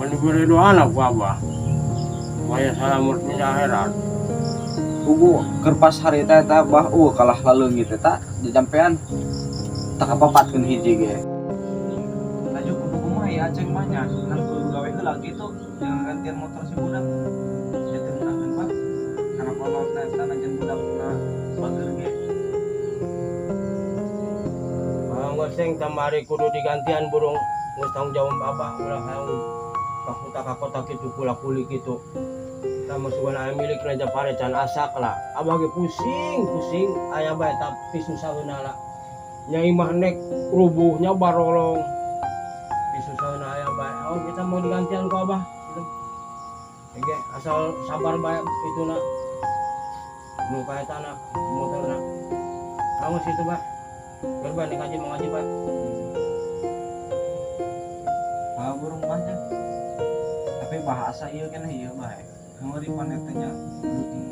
Kan diberi doa lah ku abah. Supaya selamat di akhirat. Puguh keur pas harita eta bah kalah laleungit eta jajampean tak kapapatkeun hiji ge. Laju kudu kumaha ya Aceng mah nya kan kudu gawe heula gitu jangan gantian motor si budak. Ya teu ngeunaheun bah. Karena kolotna eta najan budakna bager ge. Ah, ngeseng kamari kudu digantian burung geus tanggung jawab abah ulah hayang ka kota ka kota kitu kula kuli kitu. Tah sugan aya milik raja pare can asak lah. Abah ge pusing pusing aya bae tapi susaheuna lah. Nya imah nek rubuhnya barolong. Pisusaheuna aya bae. Oh, kita mau digantian ku abah gitu. Oke, asal sabar bae itu na. Nu ka eta na motorna. Awas itu, Pak. Korban dikaji mengaji, Pak. Ah burung bahnya. Tapi bahasa ieu kan ieu bae. Kamari panetanya kudu